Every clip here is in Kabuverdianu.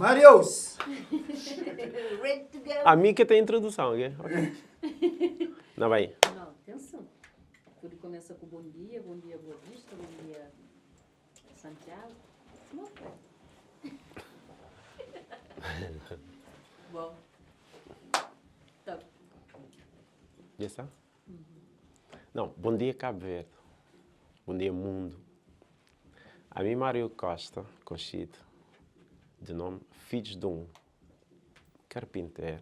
Marios! Ready to go. A mi ke ta introdução, ok? Ok. Na bai. Não, atenção. Pode começa com bom dia, bom dia Boa Vista, bom dia Santiago. Não foi. Bom. Top. Já está? Não, bom dia Cabo Verde. Bom dia mundo. A mi Mário Costa, conhecido de nome Filhos de um carpinteiro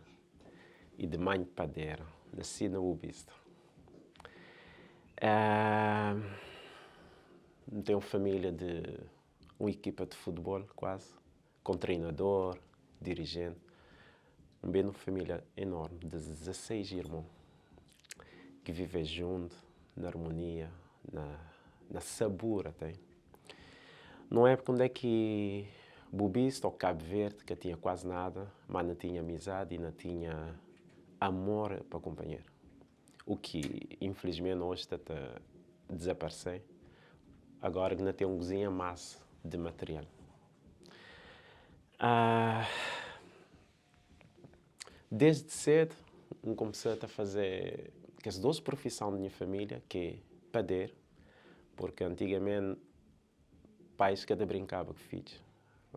e de mãe padeira, nasci na Boa Vista. Eh, tenho família de uma equipa de futebol, quase, com treinador, dirigente. Um bem uma família enorme, de 16 irmãos, que vivem junto, na harmonia, na, na sabor até. Numa época onde é que Bubista ou Cabo Verde, que tinha quase nada, mas não tinha amizade e não tinha amor para o companheiro. O que, infelizmente, hoje está a desaparecer. Agora que não tem um cozinha massa de material. Ah, desde cedo, eu comecei a fazer que as duas profissões da minha família, que é padeiro, porque antigamente pais que até brincava com filhos.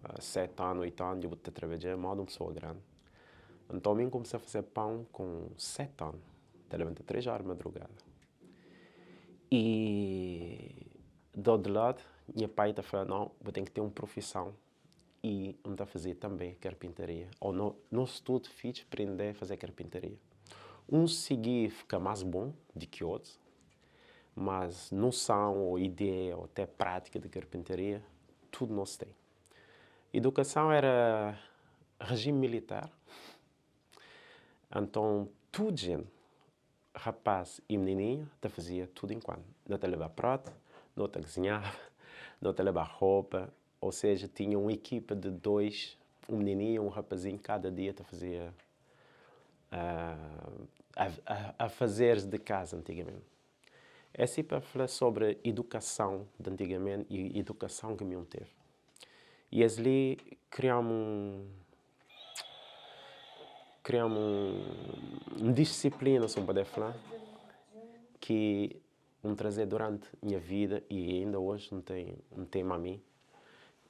Há 7 anos, 8 anos, eu vou ter trabalhar, modo uma pessoa grande. Então, eu comecei a fazer pão com 7 anos. Até levantar 3 horas de madrugada. E do outro lado, meu pai está falando, não, vou ter que ter uma profissão. E não está a fazer também carpintaria. Ou no, no estudo fiz aprender a fazer carpintaria. Um segui fica mais bom do que outros, mas noção ou ideia ou até prática de carpintaria, tudo nós tem. Educação era regime militar, então tudo gente, rapaz e menininha, te fazia tudo enquanto. Não te levar prato, não te cozinhava, não te levar roupa, ou seja, tinha uma equipa de dois, um menininho e um rapazinho, cada dia te fazia a fazeres de casa antigamente. É assim para falar sobre educação de antigamente e educação que me teve. E ali criamos uma disciplina, se não poder falar, que um trazer durante minha vida e ainda hoje não tem um tema a mim,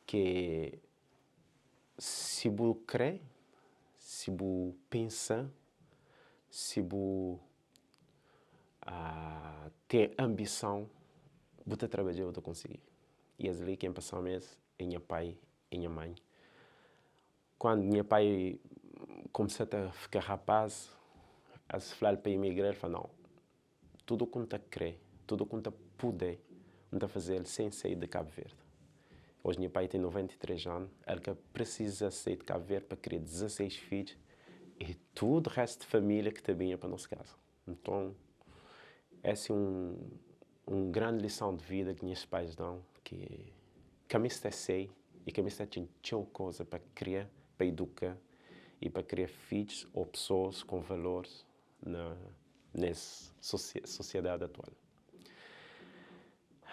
que se você crê, se você pensa, se você tem ambição, você trabalhar, você conseguir. E ali quem passou mês é meu pai e minha mãe. Quando meu pai começou a ficar rapaz, a se falar para emigrar, ele falou, não, tudo quanto crê, tudo quanto puder, não está fazer sem sair de Cabo Verde. Hoje meu pai tem 93 anos, ele que precisa sair de Cabo Verde para criar 16 filhos e todo o resto de família que também é para nossa casa. Então, essa é um grande lição de vida que meus pais dão, que a mim está sei e que a mim está tinha coisa para criar, para educar e para criar filhos ou pessoas com valores na nessa sociedade atual.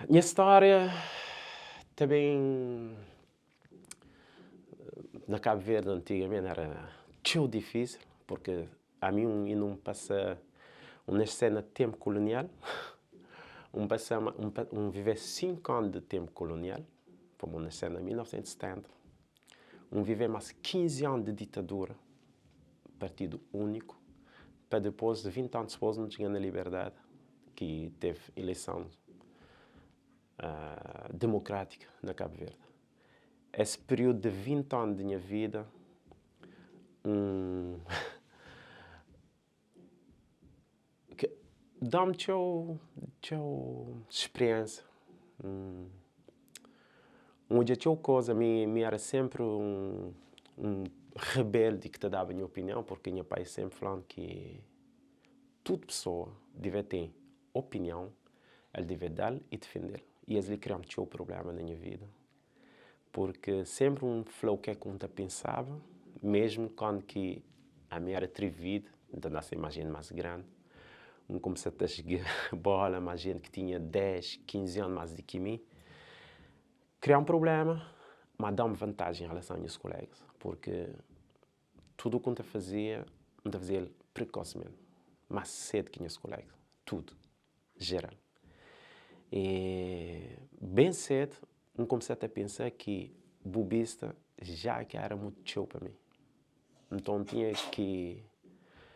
Minha história também na Cabo Verde antigamente era tão difícil, porque a mim um, não passa um nascer no tempo colonial, um passa um viver 5 anos de tempo colonial, como nascer em 1970, um viver mais 15 anos de ditadura, partido único, para depois, 20 anos depois, não tinha na liberdade, que teve eleição democrática na Cabo Verde. Esse período de 20 anos da minha vida, que dá-me txeu experiência. Um dia txeu coisa, me era sempre um rebelde que te dava a minha opinião, porque meu pai sempre falando que toda pessoa deve ter opinião, ele deve dar e defender. E isso lhe criou um problema na minha vida. Porque sempre um flow que é como te pensava, mesmo quando que a minha era atrevido, então essa imagem mais grande, um comecei a jogar bola, mais gente que tinha 10, 15 anos mais do que mim, criar um problema. Ma da-m vantaji en relason a nhas kolégas, purki tudu ku N ta fazia, N ta fazia-l prekosimenti, más sedu ki nhas kolégas, tudu, jeral. E ben sedu N kumsa ta pensa ki Bubista ja ki éra mutu txeu pa mi. Nton N tinha ki,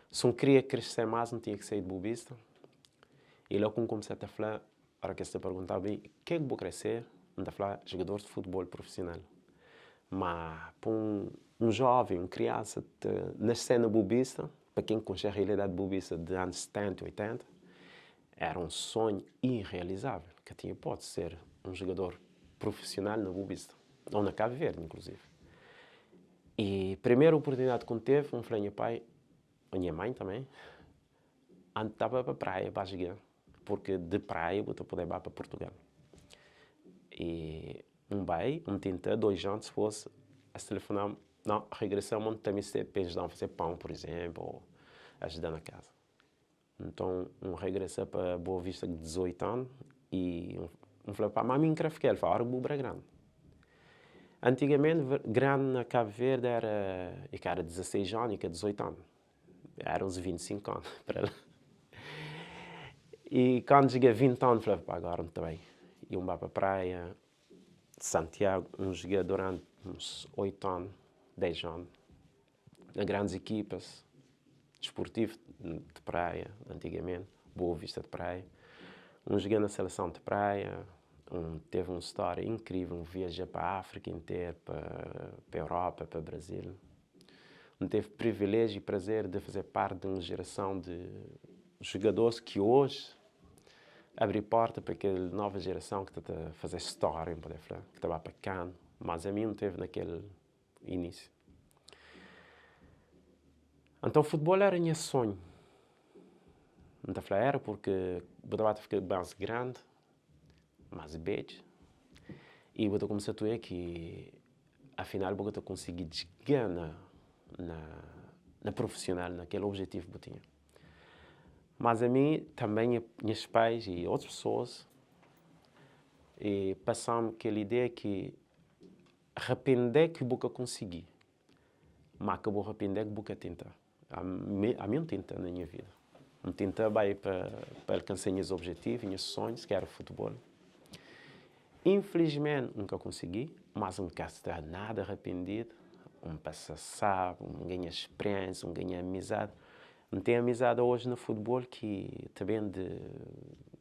si N kria kresê más, N tinha ki sai di Bubista. E la ku N kumsa ta fla Ora ki es ta perguntaba mi ke ki bu kre ser, N ta fla jugador di futbol prufisional. Ma pa un joven, un kriansa ta nasê na Bubista, pa ken ki konxe realidadi di Bubista di anus 70, 80, era un sonhu irrealizavel. Ka tinha ipótisi ser un jugador prufisional na Bubista, ou na Kabu Verdi inkluzivi. I primeru oportunidadi ku N teve, N fla nha pai, nha mãe tanbe, N ta ba pa praia ba juga. Purki di praia bu ta pode ba pa Purtugal. I N bai, N tenta, 2 anu dipôs es telefona-m, Nau, regresa ma N ta meste pa es da-m faze pãu, pur izénplu, ô ajuda na kaza. Nton, N regresa pa Boa Vista ku 18 anu i N fla, Pa, má mi N krê fika. El fla, Óra ki bu bira grandi. Antigamenti, grandi na Kabu Verdi éra, i ka éra 16 anu, i ka 18 anu. Era uns 25 anu para la. E kandu txiga 20 anu, fla, pa agora N ta bai. E un ba pa praia, Santiagu, un txiga duranti uns 8 anu, 10 anu, na grandis ekipas, Desportivu di Praia, antigamenti, Boa Vista di Praia. Un txiga na seleson di Praia, un teve un stória inkrivel, un viaja pa Afrika interu, pa Europa, pa Brasil. N teve priviléjiu i prazer di faze parti di un jerason di jugadores ki oji abri porta pa kel nova jerason ki ta ta faze stória, N pode fla, ki ta ba pa kanu. Mas ami N teve na kel inísiu. Anton futbol éra nha sonhu. N ta fla éra purki bu ta ba ta fika más grandi, más bedju i bu ta kumsa ta oia ki Afinal bu ka ta konsigi txiga na na na profissional na kel objetivu bu tinha. Mas ami tanbe nha nhas pais i otus pesoas e pasam kel ideia ki rapende ki bu ka konsigi ma ka bu rapende ki bu ka tenta. Ami ami N tenta na nha vida. N tenta bai pa pa alkansa nhas objetivu, nhas sonhus ki era futebol. Infelizmenti N ka konsigi, mas N ka sta nada rapendidu. N pasa sabi, N ganha spriensa, N ganha amizadi. N ten amizadi aoji na futebol ki ta ben di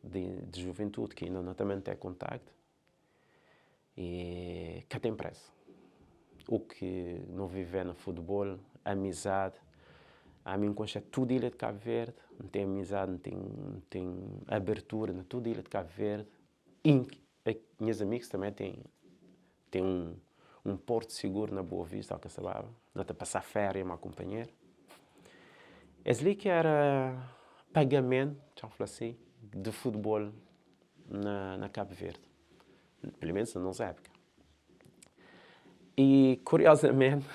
di di juventudi ki inda no ta mante kontaktu. E ka ten presa. U ki no vive na futebol, amizadi. Ami N konxe tudu ilha di Kabu Verdi, N ten amizadi, N ten N ten abertura na tudu ilha di Kabu Verdi. I nhas amigus tanbe ten ten un un portu siguru na Boa Vista, óki es ta baba, no ta pasa féria ma kunpanheru. Es li ki éra pagamentu, txeu fla si, di futebol na na Kabu Verdi, pelu menus na nos épuka. I kuriozamenti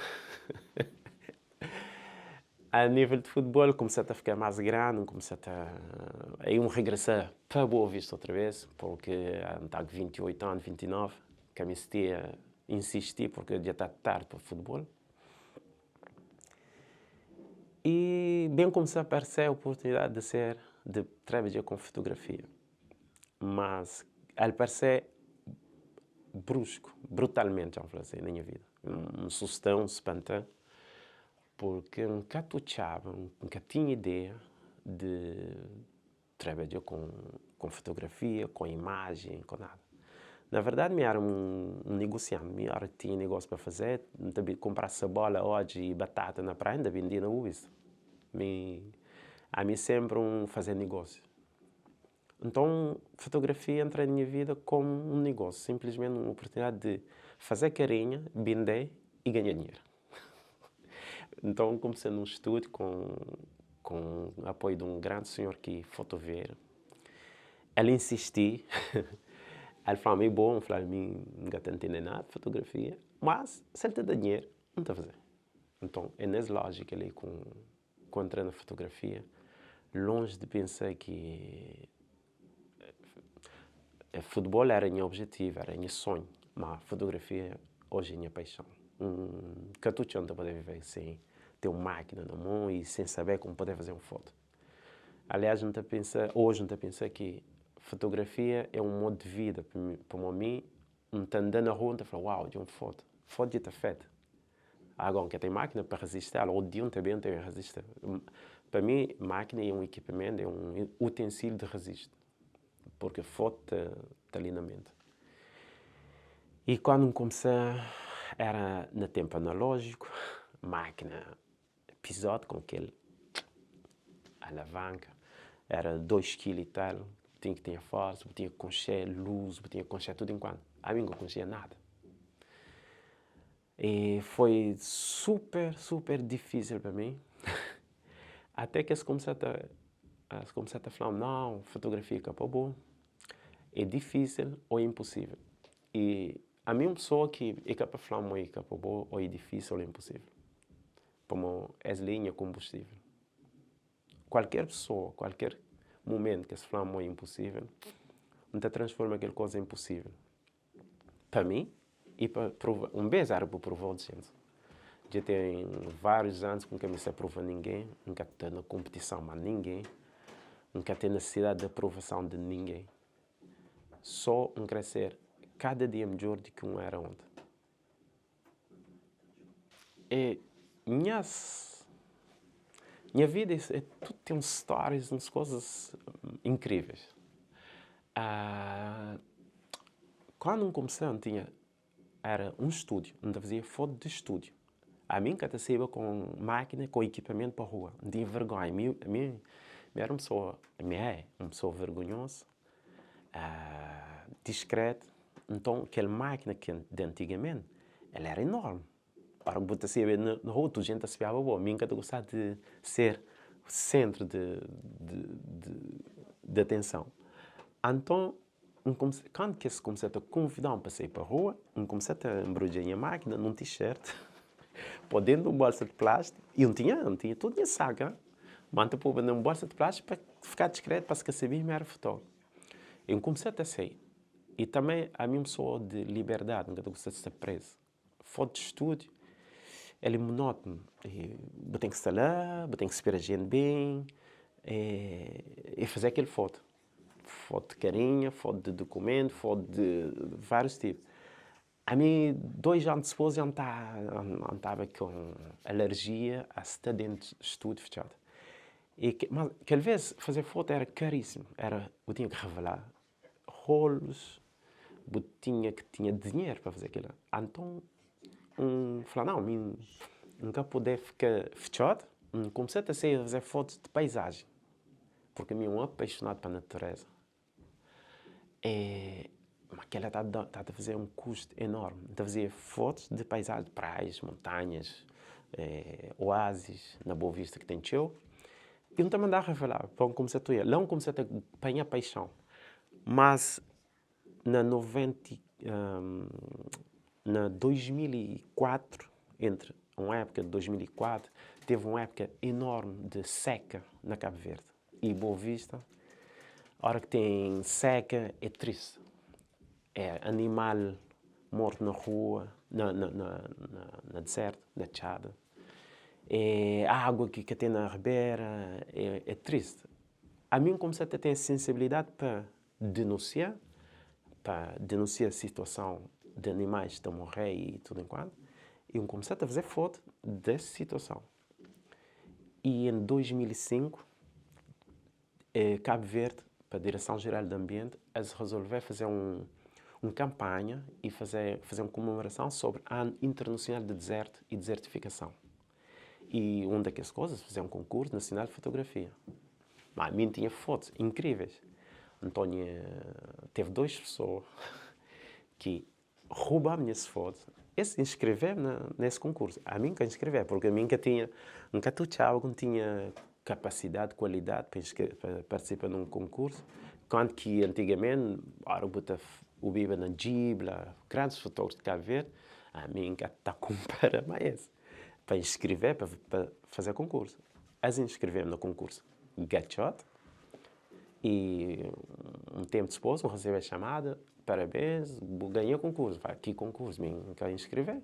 a nível di futebol kumsa ta fika más grandi, N kumsa ta aí un regresa pa Boa Vista otra vez, porque N ta ku 28 anu, 29, ka mistia insisti porque dja ta tardi pa futebol. I ben kumsa parse oportunidadi di ser di trabadja ku fotografia, mas el parse brusku, brutalmenti, vamos fla asi, na nha vida. N susta, N spanta, purki N ka ta odjaba, N ka tinha ideia di trabadja ku fotografia, ku imajen, ku nada. Na verdadi mi era un negusianti, mi ora tinha negósiu pa faze, N ta kunpraba sabola, odji i batata na praia, N ta bendia na Bubista. Mi, ami senpri un faze negósiu. Nton, fotografia entra na nha vida komu un negósiu, sinplismenti un oportunidadi di faze karinha, bende i ganha dinheru. Nton, N kumsa nun stúdiu ku ku apoiu di un grandi sinhor ki fotoveru. El insisti, el fla-m, i bo? N fla-l, mi N ka ta ntende nada di fotografia, mas si el ta da dinheru, N ta faze. Nton, é nes lójika li ku Ku entra na fotografia, lonji di pensa ki futebol era nha objetivu, era nha sonhu, ma fotografia Oji é nha paixon. Un ka tudu txeu N ta pode vive sen ten un mákina na mon y sen sabe komu pode faze un fotu. Aliás, N ta pensa, oji N ta pensa ki fotografia é un modu di vida pamodi mi N ta anda na rua N ta fla, uau, dja un fotu. Fotu dja ta fetu. Agora N ka ten mákina pa rejista-l, otu dia N ta ben N ta ben rejista. Pa mi, mákina é un ekipamentu, é un utensíliu di rejistu, purki fotu ta ta li na menti. I kandu N kumsa, éra na tenpu analójiku, mákina pizódi ku kel alavanka, éra 2 kilu i tal, bu tinha ki tinha forsa, bu tinha ki konxe lus, bu tinha ki konxe tudu enkuantu. Ami N ka konxia nada. E foi super, super difísil pa mi, até ki es kumsa ta, es kumsa ta fla-m, nau, fotografia ka pa bo, é difísil ô inposível. E ami un pesoa ki e ka pa fla-m ma e ka pa bo, ô é difísil ô inposível, pamo es li é nha konbustível. Kualker pesoa, kualker mumentu ki es fla-m ma é inposível, N ta transforma kel koza en posível. Pa mi e pa prova, un bes era pa prova otus jenti. Dja ten várius anus ki N ka meste aprova ningen, N ka ta na konpetison ma ningen, N ka ten nisisidadi di aprovason di ningen. So N kre ser kada dia midjor di ki N era onti. E nhas, nha vida é tudu ten uns stórias, uns kozas inkríveis. Kandu N kumsa N tinha, era un stúdiu, N ta fazia fotu di stúdiu. Ami N ka ta saiba ku mákina, ku ekipamentu pa rua, N tinha vergonha. Mi, mi, mi era un pesoa, mi é un pesoa vergonhozu, diskretu. Nton kel mákina ki di antigamenti, el era enormi. Ora ku bu ta saiba na rua, tudu jenti ta spiaba bo. Mi N ka ta gostaba di ser sentru di di atenson. Anton, N kumsa, kantu ki es kumsa ta konvida-m pa sai pa rua, N kumsa ta nbrudja nha mákina nun t-shirt, pô dentu di un bolsa di plástiku, i N tinha, N tinha tudu nha saku, ma N ta poba na un bolsa di plástiku pa fika diskretu, pa es ka sabia ma era fotógrafu. I N kumsa ta sai. I tanbe ami un pesoa di liberdadi, N ka ta gosta di sta prezu. Fotu di stúdiu, el é monótonu. Bu ten ki sta la, bu ten ki spera jenti ben e faze kel fotu. Fotu di karinha, fotu di dukumentu, fotu di várius tipu. Ami, dois anu dipôs, dja N ta, N taba ku alerjia a sta dentu stúdiu fitxadu. E ma kel vez faze fotu era karísimu, era, bu tinha ki revelá rolos, bu tinha ki tinha dinheru pa faze kila. Anton, N fla, nau, mi N ka pude fika fitxódu. N kumsa ta sai faze fotus di paizajen, purki mi é un apaixonadu pa natureza. E ma kila ta da, ta faze un kustu enormi. N ta fazia fotus di paizajen, praias, montanhas, oázis na Boa Vista ki ten txeu. I N ta mandaba revelaba pa N kumsa ta oia. La N kumsa ta panha paixon. Mas na 90 na 2004, entri un épuka di 2004, teve un épuka enormi di seka na Kabu Verdi. I Boa Vista, ora ki ten seka é tristi. É animal mortu na rua, na na na na dizertu, na txada. É água ki ka ten na ribera, é tristi. Ami N kumsa ta ten sensibilidadi pa denunsia, pa denunsia situason di animais ta morre i tudu enkuantu, i N kumsa ta faze fotu des situason. I en 2005, Kabu Verdi, pa Direson Jeral di Anbienti, es rezolve faze un un kanpanha i faze faze un komemorason sobri Anu Internasional di Dizertu i Dizertifikason. I un da kes kozas, faze un konkursu nasional di fotografia. Ma mi N tinha fotus inkriveis. Nton, teve dois pesoa ki roba-m nhas fotus, es inskreve-m na na es konkursu. Ami N ka inskreve, purki ami N ka tinha, N ka ta otxaba ku N tinha kapasidadi, kualidadi pa inskre pa partisipa nun konkursu. Kantu ki antigamenti, ora bu ta obiba na Djibla, grandis fotógrafus di Kabu Verdi, ami N ka ta kunpara ma es pa inskreve, pa pa faze konkursu. Es inskreve-m na konkursu gatxót y un tenpu dipôs N resebe xamada. parabéns, bu ganha konkursu. N fla, ki konkursu? Mi N ka inskrivê.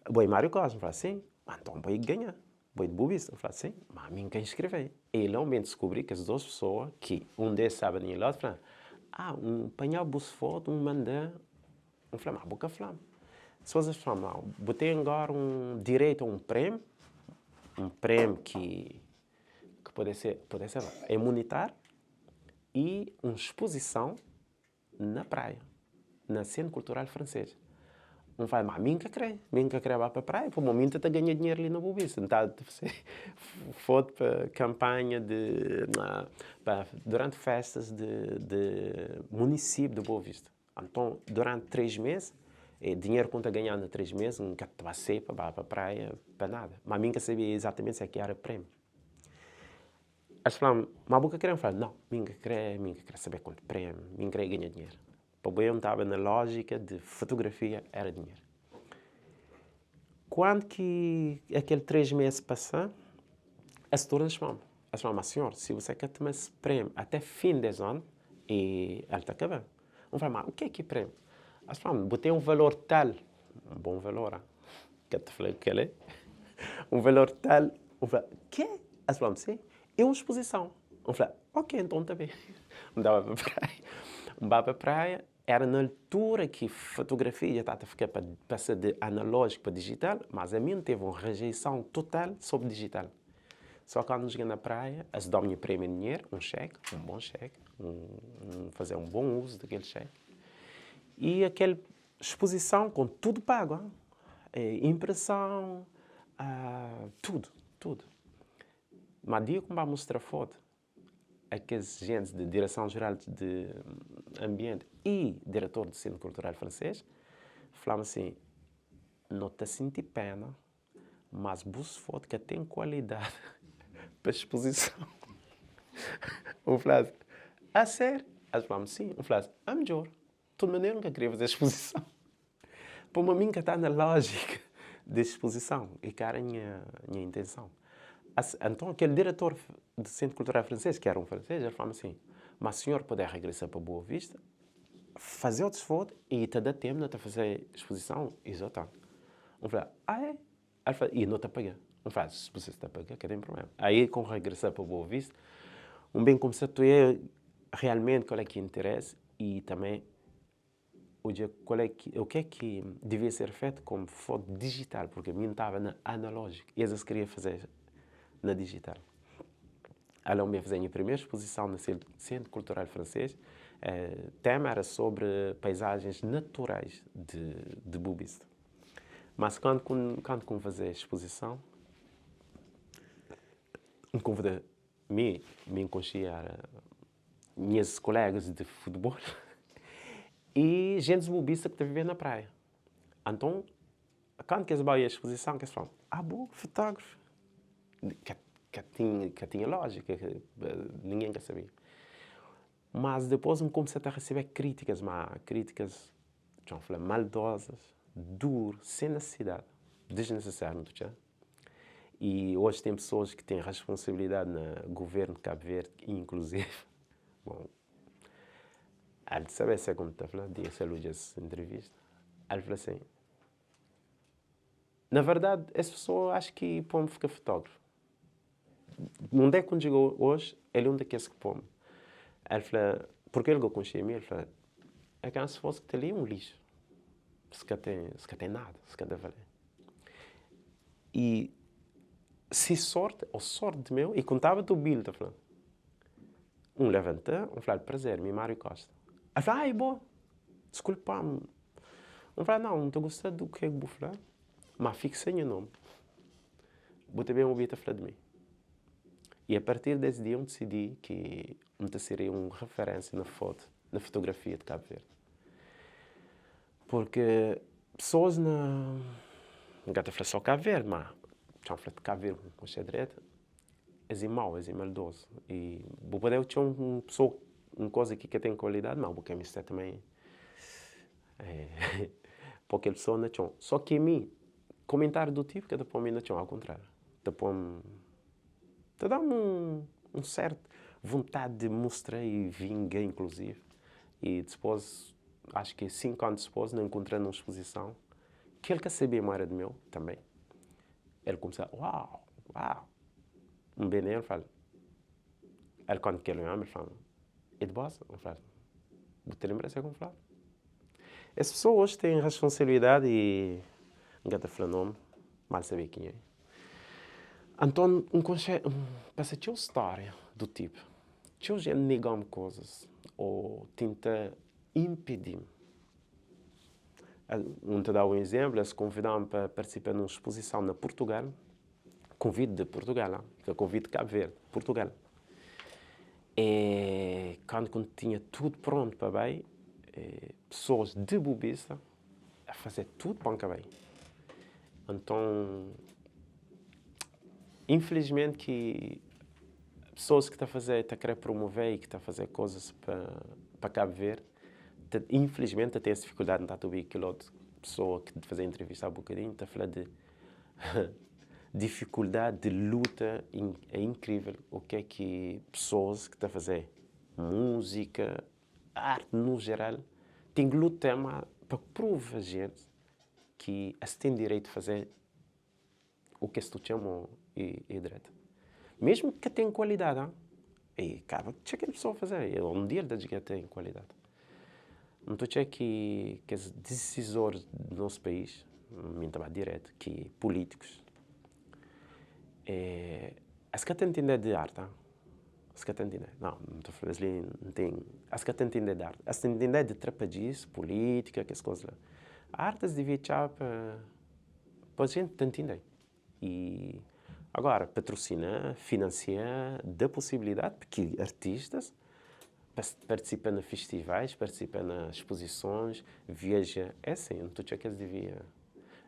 Bo é Mário Cosme? N fla, sin. Anton bo é ki ganha. Bo é di Bubista? N fla, sin. Ma mi N ka inskrivê. E la N ben diskubri kes dos pesoa ki un des staba na nha ladu fla, ah, N panha bus fotu, N manda. N fla, ma bu ka fla-m. Dipôs es fla-m, ma bu ten agora un direitu a un prémiu, un prémiu ki ki pode ser, pode ser é munitáriu i un spuzison na praia, na Sentru Kultural Fransês. N fla, ma mi N ka krê, mi N ka krê ba pa praia, pamodi mi N ta ta ganha dinheru li na Bobista, N ta fase fotu pa kanpanha di pa duranti festas di di munisipiu di Boa Vista. Anton, duranti 3 mês, e dinheru ku N ta ganhaba na 3 mês, N ka ta ba sai pa ba pa praia pa nada. Ma mi N ka sabia izatamenti si ki era prémiu. Es fla-m, ma bu ka krê? N fla, nau, mi N ka krê, mi N ka krê sabe kontu prémiu, mi N krê ganha dinheru. Pabia N taba na lójika di fotografia era dinheru. Kuandu ki akel 3 mês pasa, es torna txoma-m. Es fla-m, ma sinhor, si bu ka toma es prémiu ate fin des anu, e el ta kaba. N fla, ma u ke ki prémiu? Es fla-m, bu ten un valor tal, un bon valor, ka ta fla kel é, un valor tal. N fla, ke? Es fla-m, si, é un spozison. N fla, ok, nton ta ben. N ta ba pa praia. N ba pa praia, era na altura ki fotografia dja ta ta fika pa pasa di analójiku pa dijital, mas ami N teve un rejeison total sobri dijital. Só kandu N txiga na praia, es da-m nha prémiu di dinheru, un xeki, un bon xeki, N faze un bon uzu di kel xeki. I akel spozison ku tudu pagu, inpreson, tudu, tudu. Ma dia ku N ba mostra fotu a kes jentis di Direson Jeral di Anbienti i diretor di Sentru Kultural Fransês, fla-m asin, No ta sinti pena Mas bus fotu ka ten kualidadi pa spozison. N fla-s, A sériu? Es fla-m, Sin. N fla-s, A midjór. Tudu manera N ka kria faze spozison. Pamodi mi N ka ta na lójika di spozison i ka éra nha intenson. Anton kel diretor di Sentru Kultural Fransês, ki éra un fransês, el fla-m asin, Ma sinhor puder regresa pa Boa Vista, faze otus fotu i ta da tenpu na ta faze spozison izotanu. N fla, ah é? El fla, i no ta paga. N fla, si bu ta paga, ka ten problema. Aí kon regresa pa Boa Vista, N ben kumsa tuia realmenti kal é ki interesi i tanbe odja kal é ki, o ke ki devia ser fetu kom fotu dijital, purki mi N taba na analójiku i es kria faze na dijital. Ala N ben faze nha primeru spozison na Sentru Kultural Fransês, tema era sobri paizajens naturais di Boa Vista. Mas kantu ku kantu ku N faze spozison, N konvida mi, mi N konxe era nhas kolegas di futebol i jentis bobista ki ta vive na praia. Anton, kantu ki es bai spozison, ki es fla-m, Abo fotógrafu? Ka ka tinha ka tinha lójika, ningen ka sabia. Mas dipôs N kumsa ta resebe krítikas, má krítikas, txon fla, maldosas, duru, sen nisisidadi, disnisisáriu, N ta txá. I oji ten pesoas ki ten rasponsabilidadi na guvernu di Kabu Verdi, inkluzivi, bon, el sabe se ku N ta fla, dia se el odja es intrivista, el fla sin, Na verdadi, es pesoa acho ki pô-m fika fotógrafu. Nunde ku N txiga oji, el é un di kes ki pô-m. El fla, purki el ka konxe mi, el fla, é ka si fosi ki ta li é un lixu, si ka ten, si ka ten nada, si ka ta vale. I si sorti, o sorti di meu, i ku N taba ta obi-l ta fla, N levanta, N fla-l, prazer, mi é Mário Costa. El fla, ah, é bo? Diskulpa-m. N fla, nau, N ta gosta di ke ku bu fla, ma fiksa nha nomi. Bu ta ben obi ta fla di mi. I a partir des dia N disidi ki N ta seria un referensia na foto, na fotografia di Kabu Verdi. Purki pesoas na, N ka ta fla so Kabu Verdi, ma txon fla di Kabu Verdi ku N konxe dretu, es é mau, es é maldozu. I bu pode odja un pesoa, un koza ki ka ten kualidadi, ma bu ka meste tanbe pô kel pesoa na txon. Só ki mi, komentáriu do tipu ka ta pô-m na txon, okontráriu, ta pô-m, ta da-m un sértu vontadi di mostra i vinga, inkluzivi. E dipôs, acho que 5 anu dipôs, nu enkontra num exposição, que el ka sabia ma era di meu também. El kumsa, uau, uau. N ben el fala, el kónta kel omi, el fla-m, é di bós? N fla, bu ta lenbra si é ku N fla? Es pesoas ten responsabilidadi i N ka ta fla nomi, mal sabe kenha é. Anton, N konxe, N pasa txeu stória do tipu, txeu jenti nega-m kozas ô tenta inpidi-m. N ta da-u un izénplu, es konvida-m pa partisipa nun spozison na Purtugal, konviti di Purtugal, ka konviti di Kabu Verdi, Purtugal. E kantu ku N tinha tudu prontu pa bai, pesoas di Bubista a faze tudu pa N ka bai. Anton, infilismenti ki pesoas ki ta faze, ta kre promove i ki ta faze kozas pa Kabu Verdi, ta infilismenti ta ten es difikuldadi. N ta ta obi kel otu pesoa ki faze entrevista há bokadinhu ta fla di Difikuldadi di luta é inkrivel o ke ki pesoas ki ta faze múzika, arte no jeral ten ki luta ma pa prova jenti ki es ten direitu faze o ke es ta txema é dretu. Mesmu ki ka ten kualidadi, e kaba txeu kel pesoa faze un dia el ta txiga ten kualidadi. N ta txeu ki kes disizoris di nos país, mi N ta ba diretu, ki pulítikus, es ka ta ntende di arti, es ka ta ntende, nau, N ta fla es li, N ten, es ka ta ntende di arti, es ta ntende di trapadjis, pulítika, kes koza la. Arti es devia txaba pa pa jenti ta ntende. I agora, patrosina, finansia, da posibilidadi pa ki artistas partisipa na festivais, partisipa na spozisons, viaja. É sin, N ta atxa ki es devia,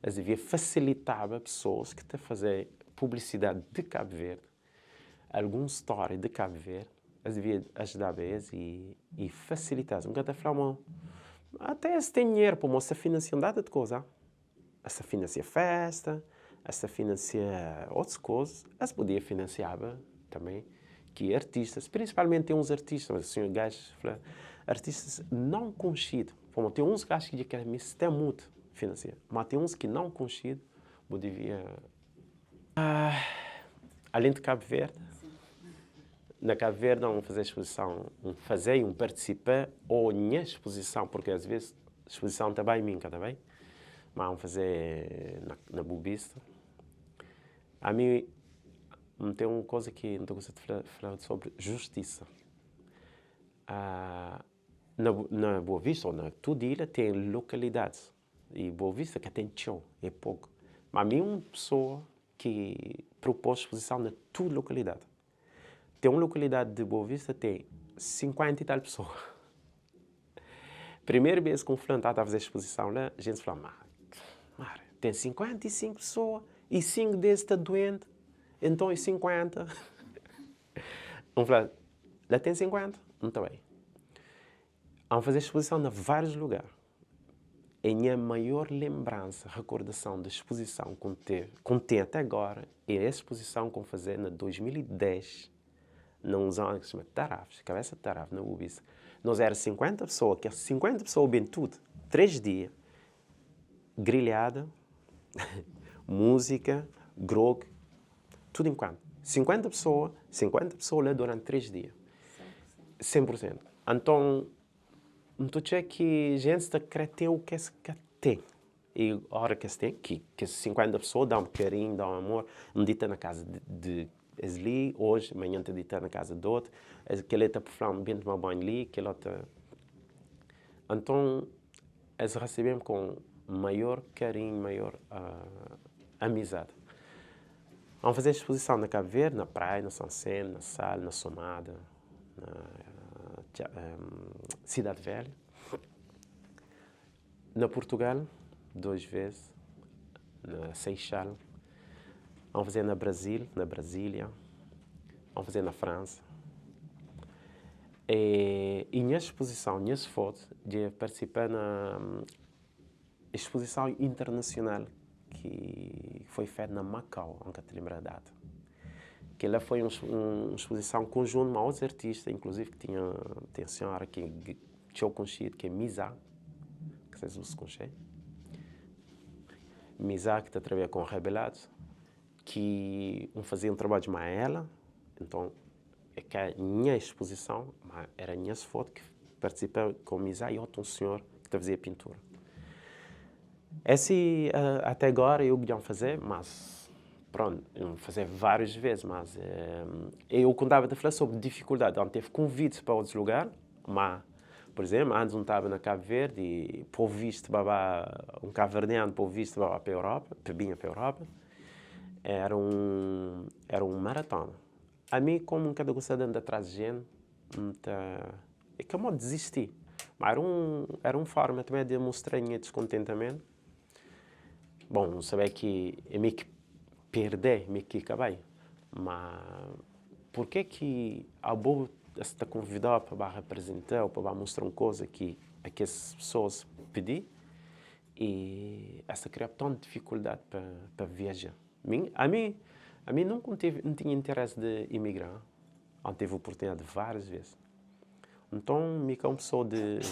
es devia fasilitaba pesoas ki ta faze publisidadi di Kabu Verdi, algun stória di Kabu Verdi, es devia ajdaba es i fasilita-s. N ka ta fla ma ate es ten dinheru pa mostra finansia un data di koza. Es ta finansia festa, es ta finansia otus kozas, es podia finansiaba tanbe ki artistas, prinsipalmenti ten uns artistas, mas sinhor gajo fla, artistas não konxidu, pamodi ten uns gajo ki dja ka meste mutu finansia, ma ten uns ki não konxidu, bu devia. Alén di Kabu Verdi, na Kabu Verdi un faze spozison, un faze i un partisipa ô nha spozison, purki as ves spozison ta bai mi N ka ta bai, ma un faze na Bubista. Ami N ten un koza ki N ta gosta di fla, fla sobri justisa. Na Boa Vista ô na tudu ilha ten lokalidadis. I Boa Vista ka ten txeu, é poku. Ma mi un pesoa ki propôs spozison na tudu lokalidadi. Ten un lokalidadi di Boa Vista ten 50 i tal pesoa. Primeru bês ki un fla N ta ta faze spozison la, jintis fla, ma, mara, ten 55 pesoa i 5 des sta duenti, enton é 50. N fla, la ten 50, N ta bai. N faze spozison na várius lugar. É nha maior lenbransa, rekordason di spozison ku N teve, ku N ten até agora, é es spozison ku N faze na 2010, na un zona ki se txoma Tarafes, kabesa di Tarafes, na Bubisa. Nos éra 50 pesoa, kes 50 pesoa ben tudu, 3 dia, grilhada, múzika, grog, tudu enkuantu. 50 pesoa, 50 pesoa la duranti 3 dia. 100 pur sentu. Anton, N ta odja ki jentis ta kre ten u ki es ka ten. I ora ki es ten, ki kes 50 pesoa da-m karinhu, da-m amor, N dita na kaza di es li, oji, manhan N ta dita na kaza di otu, kel-li ta fla-m ben toma banhu li, kel otu. Anton, es resebe-m ku maior karinhu, maior amizadi. N faze spozison na Kabu Verdi, na Praia, na Sansen, na Sal, na Somada. na Cidade Velha, na Portugal, 2 vez, na Seixal, vamos fazer na Brasil, na Brasília, vamos fazer na França. E, e minha exposição, minhas fotos, de participar na exposição internacional ki foi fetu na Macau, N ka ta lenbra data. Kel-la foi un spozison konjuntu ma otus artista, inkluzivi ki tinha ten senhora ki. txeu konxidu ki é Mizá, ka sei si bu konxe. Mizá ki ta trabadja com Rebelados, ki N fazia un trabadju ma ela, nton é ka nha exposição, ma era nhas fotu ki partisipa com Mizá y otu un senhor ki ta fazia pintura. Esse até agora eu dja N faze, mas pronto, N faze vários vezes, mas eu ku N tava ta fla sobre dificuldade, N teve convites pa otus lugar, ma por exemplo, antes N tava na Cabo Verde e povo visto ba ba, um cabo-verdiano povo visto ba ba pa Europa, pa binha pa Europa, era um era um maratona. Ami como N ka ta gosta de anda atrás de gente, N ta é ka mo desisti, ma era um era um forma também de mostra nha descontentamento. Bom, N sabê ki é mi ki perdê, mi ki ka bai, ma purke ki abo es ta konvidau pa ba representa ou pa ba mostra um koza ki akes pesoas pidi e es ta kria tantu difikuldadi pa pa viaja? Mi ami ami nunka N teve N tinha interesi di imigra. N teve oportunidadi várias vez. Nton, mi ka un pesoa di,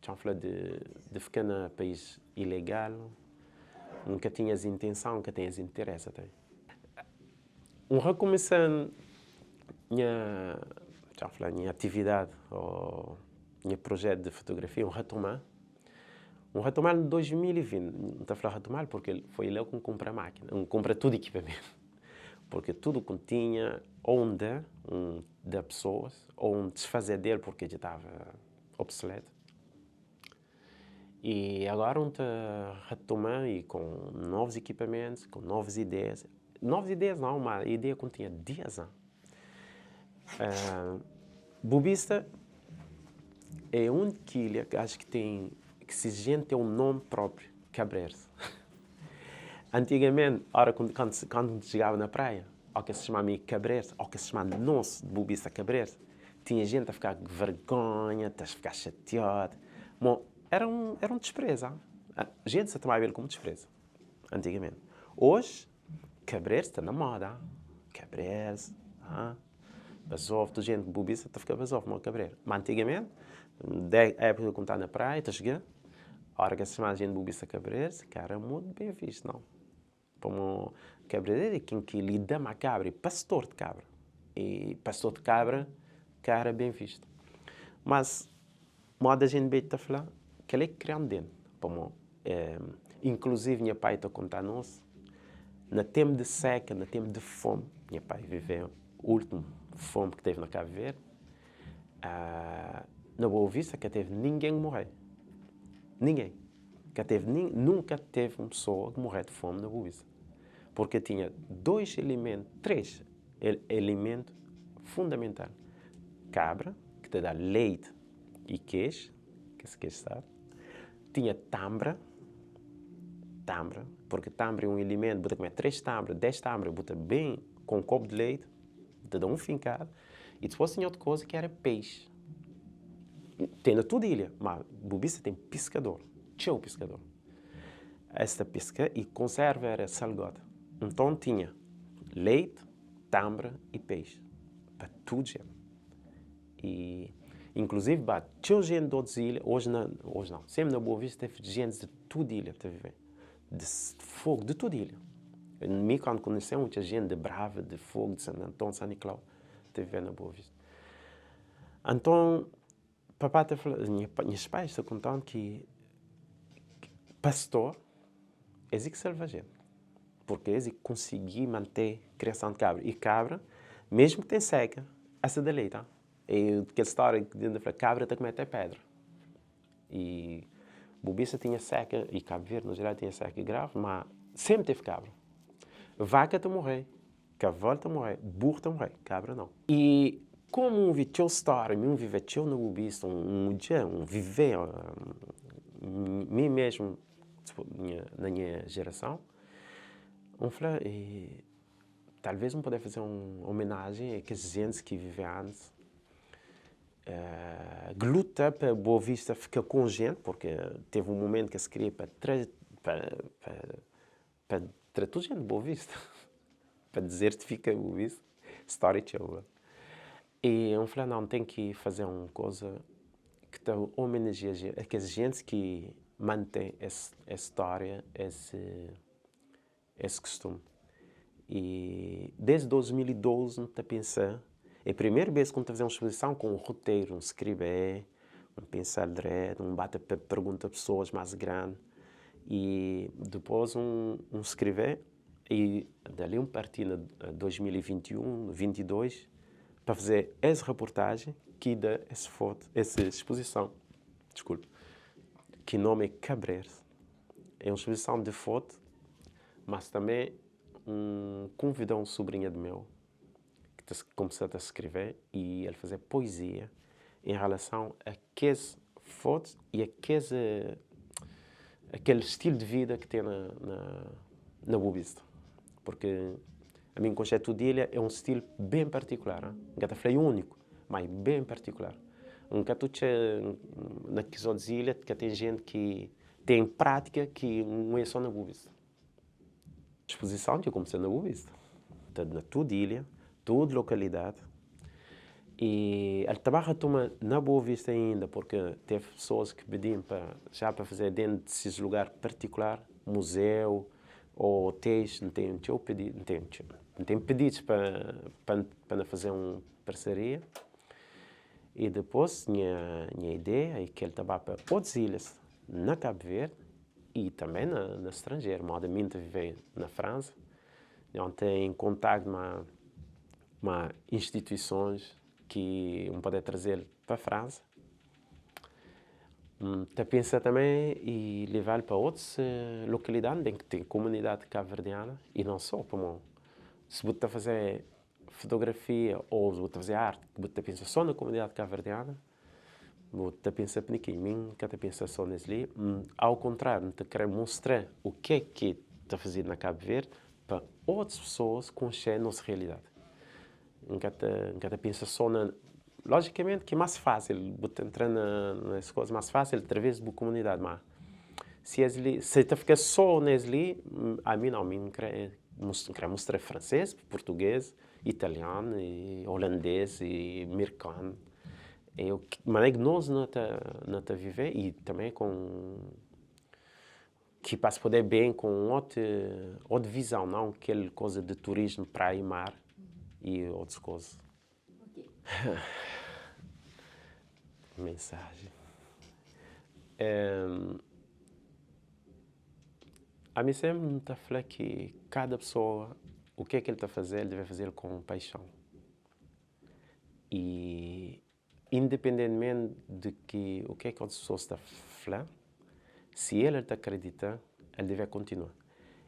txan fla, di di fika na país ilegal. N ka tinha es intenson, N ka ten es interesa tanbe. N rekumesa nha, txan fla, nha atividadi ô nha projetu di fotografia, N retoma, N retoma-l na 2020. N ta fla retoma-l purki foi la ki N kunpra mákina, N kunpra tudu ekipamentu. Porque tudo ku N tinha ou N da, N da pessoas, ou N desfazê del porque dja tava obsoleto. E agora N ta retoma e com novos equipamentos, com novas ideias. Novas ideias não, ma ideia ku N tinha 10 ano. Bubista é un kilha ki acho ki ten, ki se jente ten un nome próprio, Cabrers. Antigamente, ora ku kantu kantu nu ta txigaba na praia, ó kes txma mi Cabrers, ó kes txma nos di Bubista Cabrers, tinha jente ta fika ku vergonha, ta fika xatiode. Mo, era un era un dispreza. Jente sa tomaba el komu dispreza, antigamente. Oji, Cabrers sta na moda, Cabrers, ah, Bazof, tudu jente di Bubista ta fika Bazof, mo Cabrer. Ma antigamente, de époka ku N ta na praia, ta txiga, Ora ki es txoma jente Bubista Cabreiros, ka era mutu ben vistu nau. Pamo Cabreiro é ken ki lida ma kabra, é pastor di kabra. E pastor di kabra ka era ben vistu. Mas, moda jente bedju ta fla, kel-la é krian dentu. Pamo, inkluzivi nha pai ta konta nos, na tenpu di seka, na tenpu di fomi, nha pai vive ultimu fomi ki tevi na Kabu Verdi, Na Boa Vista ka teve ningen ki morre. Ningen. Ka teve nin, nunka teve un pesoa ki morre di fomi na Boa Vista. Purke tinha dois elementu, três elementu fundamental, kabra, ki ta da leite i keju, kes keju sabi, tinha tanbra, tanbra, purke tanbra é un elementu, bu ta kume três tanbra, dés tanbra, bu ta ben ku un kopu di leite, bu ta da un finkada. I dipôs tinha otu koza ki éra peixi. Ten na tudu ilha, má Bubista ten piskador, txeu piskador. Es ta piska i konserva éra salgóda. Nton tinha leite, tanbra i peixi pa tudu jenti. I inkluzivi ba txeu jenti di otus ilha, oji na, oji nau, sénpri na Boa Vista teve jentis di tudu ilha ta vive, di Fogu, di tudu ilha. Mi kandu konhese un txeu jenti di Brava, di Fogu, di Santu Anton, San Niklau. ta vive na Boa Vista. Anton, papá ta fla, nhas pais ta konta-m ki pastor es é ki salva jente, purke es é ki konsigi mante kriason di kabra. I kabra, mesmu ki ten seka, es ta da leite. E kel stória ki ta fla, kabra ta kume ate pedra. I Boa Vista tinha seka, i Kabu Verdi na jeral tinha seka gravi, ma senpri teve kabra. Vaka ta morre. Kaval ta morrê, burro ta morrê, kabra nau. I komu un vi txeu stória, mi un vivê txeu na Bubista, un odja, un vivê, mi mesmu na nha jerason, un fla, talvês un podê fazê un omenajen a kes jentis ki vivê antis, luta pa Boa Vista fika kon jenti, purke teve un mumentu ki es kria pa tra, pa, pa. Pa tra tudu jenti di Boa Vista, pa dizertifika Boa Vista, stória txeu. E N fla, nau, N ten ki faze un koza. ki ta omenajia kes gentis ki mante es stória, es es kustum. I desdi 2012 N ta pensa, é primeru bes ku N ta faze un spozison ku un roteru, N skribe, N pensa-l dretu, N ba ta pergunta pesoas más grandi i dipôs N skribe i dali N parti na 2021, 22 pa faze es raportajen ki da es fotu, es spozison, diskulpa, ki nomi é Cabrers. É un spozison di fotu, mas tanbe N konvida un subrinha di meu ki ta kumsa ta skrebe i el faze poezia en relason a kes fotu i a kes akel stilu di vida ki ten na na Boa Vista. Purki ami N konxe tudu ilha é un stilu ben partikular, N ka ta fla é úniku, ma é ben partikular. N ka ta odja na kes otus ilha ka ten jenti ki ten prátika ki N oja so na Boa Vista. Spozison dja kumsa na Boa Vista, ta na tudu ilha, tudu lokalidadi i el ta ba retoma na Boa Vista inda purki teve pesoas ki pidi-m pa xa pa faze dentu di ses lugar partikular, muzeu ô otéis. N ten txeu pedidu, N ten txeu, N ten pididus pa pa pa na faze un parseria i dipôs nha nha ideia é ki el ta ba pa otus ilhas na Kabu Verdi i tanbe na na stranjeru, moda mi N ta vive na Fransa, N ten kontaktu ma ma instituisons ki N pode traze-l pa Fransa. N ta pensa tanbe i leva-l pa otus lokalidadi undi ki ten komunidadi kabuverdiana i non so, pamodi si bu ta faze fotografia ô si bu ta faze arti bu ta pensa so na komunidadi kabuverdiana, Bu ta pensa p'ni ki mi N ka ta pensa so nes li. Au kontrariu, N ta kre mostra u ke ki ta fazedu na Kabu Verdi pa otus pesoas konxe nos realidadi. N ka ta N ka ta pensa so na Lojikamenti ki é mas fasil bu ta entra na na es koza mas fasil atraves di bu komunidadi, ma si es li si ta fika so nes li, ami nau, mi N kre N kre mostra franses, purtuges, italianu, holandês i mirkanu. É o que maneira que nós não tá não tá viver e também com que para se poder bem com outra outra visão, não aquela coisa de turismo, praia e mar e outras coisas. Ok. Mensagem. É, a mim sempre me fala que cada pessoa o que é que ele está fazer, ele deve fazer com paixão. I independentimenti di ki u ke ki otus pesoas ta fla, si el el ta kridita, el debe kontinua.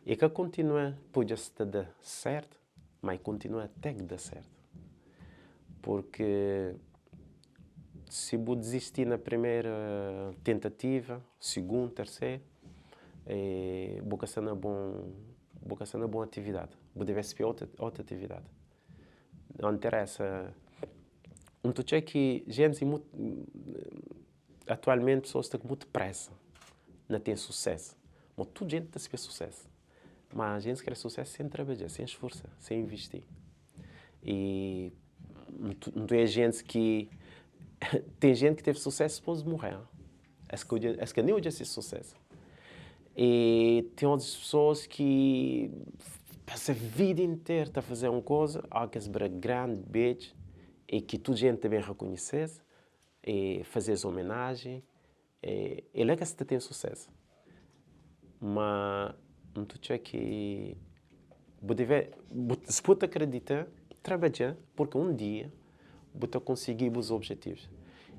I ka kontinua pode sta da sertu, ma i kontinua te ki da sertu. Purki si bu dizisti na primeru tentativa, sigundu, terseru, bu ka sta na bon bu ka sta na bon atividadi. Bu debe spia otu otu atividadi. Não interessa. Um tu txê ki gente mut, atualmente pessoas sta ku mutu pressa na ten sucesso. Ma tudo gente ta spia sucesso. Ma gente kre sucesso sem trabadja, sem esforsa, sem investi. E um tu é gente ki tem gente ki teve sucesso depois de morrer. Es ka odja, es ka nem odja se sucesso. E tem outras pessoas ki pasa vida inteira ta faze un koza, ó ki es bira grandi, bedju, e ki tudu jenti ta ben rekonhese-s, e faze-s omenajen, e é la ki es ta ten susesu. Ma N ta atxa ki bu debe, bu si bu ta kridita, trabadja, purki un dia bu ta konsigi bus objetivus.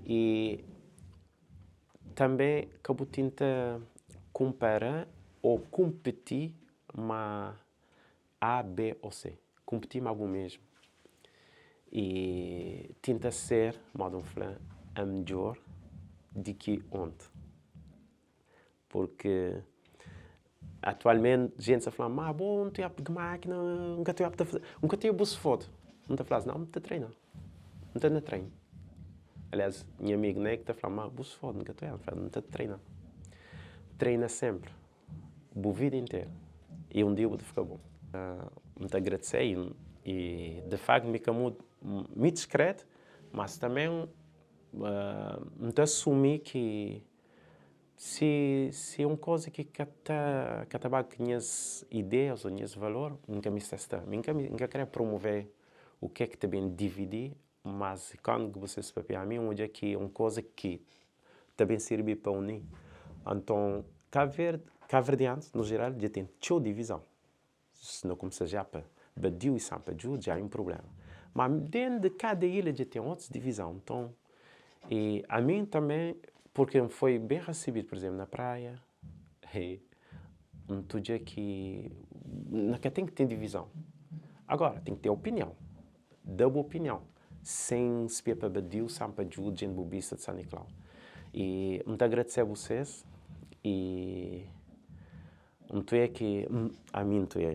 E tanbe ka bu tenta kunpara ô kunpiti ma A, B ô C. Kunpiti ma bu mesmu e tenta ser, moda N fla, a midjór di ki onti. Purki atualmenti jenti sa fla-m, ma bo N ta obi di mákina, N ka ta obi ta faze, N ka ta obi bus fotu. N ta fla-s, nau, N ta treina, N ta na treinu. Aliás, nha amigu Ney ki ta fla-m, ma bus fotu N ka ta obi. N fla, N ta treina. Treina senpri, bu vida interu i un dia bu ta fika bon. N ta agradise i di faktu mi ka muda, mi diskretu, mas tanbe. N ta asumi ki si si é un koza ki ka ta ka ta ba ku nhas ideias ô nhas valor, N ka meste sta. Mi N ka N ka kre promove u ke ki ta ben dividi, mas kandu ki bu papia ami, N odja ki é un koza ki ta ben sirbi pa uni. Anton, Kabu Verdi, kabuverdianus nu jeral dja ten txeu divizon. Si no kumsa ja pa badiu i sanpadju dja é un prublema. Ma dentru di kada ilha dja ten otus divizon. Nton, i ami tanbe, purki N foi ben rasibidu, pur izemplu, na Praia, i N ta odja ki na ka ten ki ten divizon. Agora, ten ki ten opinion. Da bu opinion, sen spia pa badiu, sanpadju, djenti bubista di San Niklau. I N ta agradise busês i. Ntu é ki ami ntu é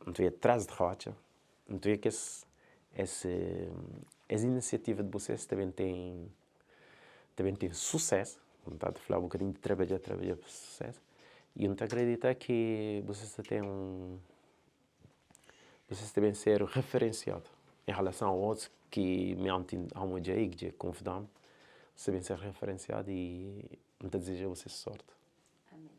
ntu é tras di rotxa, ntu é kes es es inisiativa di bosês ta ben ten ta ben ten susésu, N ta fla bu ka ten ki trabadja trabadja pa susésu i N ta akredita ki bosês ta ten un bosês ta ben ser referensiadu en relason a otus ki mi anti N odja i ki dja konvida-m, bosês ta ben ser referensiadu i N ta dizeja bosês sorti. Amén.